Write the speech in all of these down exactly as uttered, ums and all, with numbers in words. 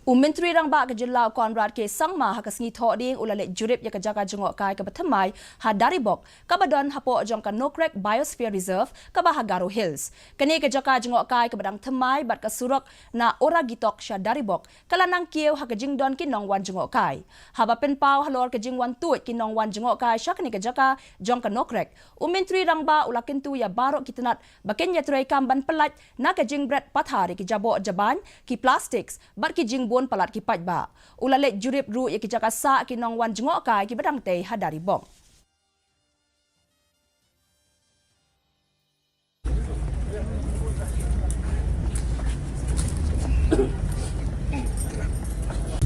U Myntri Rangbah ka jylla u Conrad K Sangma ha ka sngi Thohdieng u la leit jurip ïa ka jaka jngohkai kaba thymmai ha Daribok kaba don hapoh jong ka Nokrek Biosphere Reserve kaba ha Garo Hills. Kane ka jaka jngohkai kaba dang thymmai bad ka surok na Oragitok sha Daribok ka la nang kiew ha ka jingdon ki nongwan jngohkai. Haba pynpaw halor ka jingwan tuid ki nongwan jngohkai sha kane ka jaka jong ka Nokrek, u Myntri Rangbah u la kyntu ïa baroh ki tnat ba kin ïatrei kam ban pyllait na ka jingbret pathar ïa ki jaboh jabain, ki plastics bad ki jingbun palat ki paidbah. U la leit jurip ruh ïa ki jaka sah ki nongwan jngohkai kiba dang tei ha Daribok.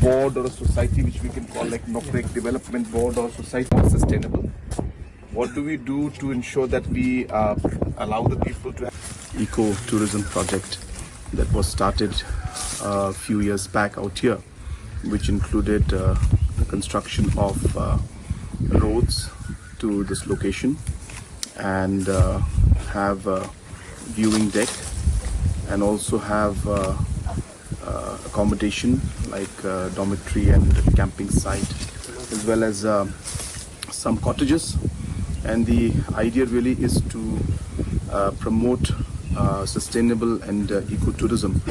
Board or a society which we can call like Nokrek Development Board or society more sustainable. What do we do to ensure that we uh, allow the people to have eco-tourism project that was started a few years back out here, which included uh, the construction of uh, roads to this location and uh, have a viewing deck and also have uh, uh, accommodation like uh, dormitory and camping site, as well as uh, some cottages. And the idea really is to uh, promote uh, sustainable and uh, ecotourism.